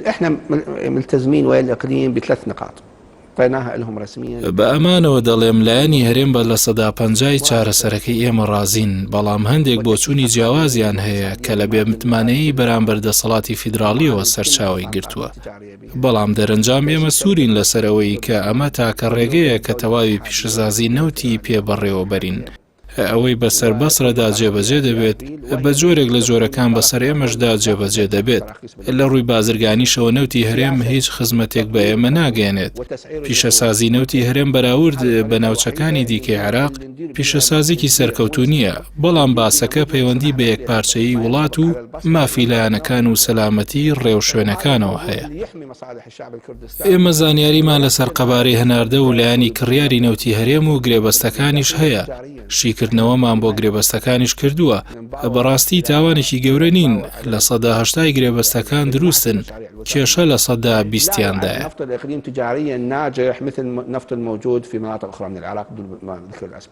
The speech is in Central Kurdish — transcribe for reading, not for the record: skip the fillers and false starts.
احنا ملتزمين ويا الاقليم بثلاث نقاط اعطيناها لهم رسميا. بە ئەمانەوە دەڵێم لایەنی هەرێم بە 50% ی چارەسەرەکەی ئێمە ڕازین، بەڵام هەندێک بۆچوونی جیاوازیان هەیە کە لە بێمتمانەیی بەرامبەر دەسەڵاتی فیدراڵییەوە سەرچاوەی گرتووە. بەڵام دەرەنجام ئێمە سوورین لەسەر ئەوەی کە ئەمە تاکە ڕێگەیە کە تەواوی پیشەسازی نەوتی پێ بەڕێوەبەرین. ئەوەی بەسەر بەسرەدا جێبەجێ دەبێت، بە جۆرێک لە جۆرەکان بەسەر ئێمەشدا جێبەجێ دەبێت. لە ڕووی بازرگانیشەوە نەوتی هەرێم هیچ خزمەتێک بە ئێمە ناگەیەنێت. پیشەسازی نەوتی هەرێم بەراورد بە ناوچەکانی دیکەی عێراق پیشەسازیکی سەرکەوتوو نییە، بەڵام باسەکە پەیوەندی بە یەکپارچەیی وڵات و مافی لایەنەکان و سەلامەتی ڕێوشوێنەکانەوە هەیە. ئێمە زانیاریمان لەسەر قەبارەی هەناردە و لایەنی کڕیاری نەوتی هەرێم و گرێبەستەکانیش هەیە، شیکردنەوەمان بۆ گرێبەستەکانیش کردووە، بەڕاستی تاوانێکی گەورە نین، 80% ی گرێبەستەکان دروستن، کێشە لە بیستیاندایە.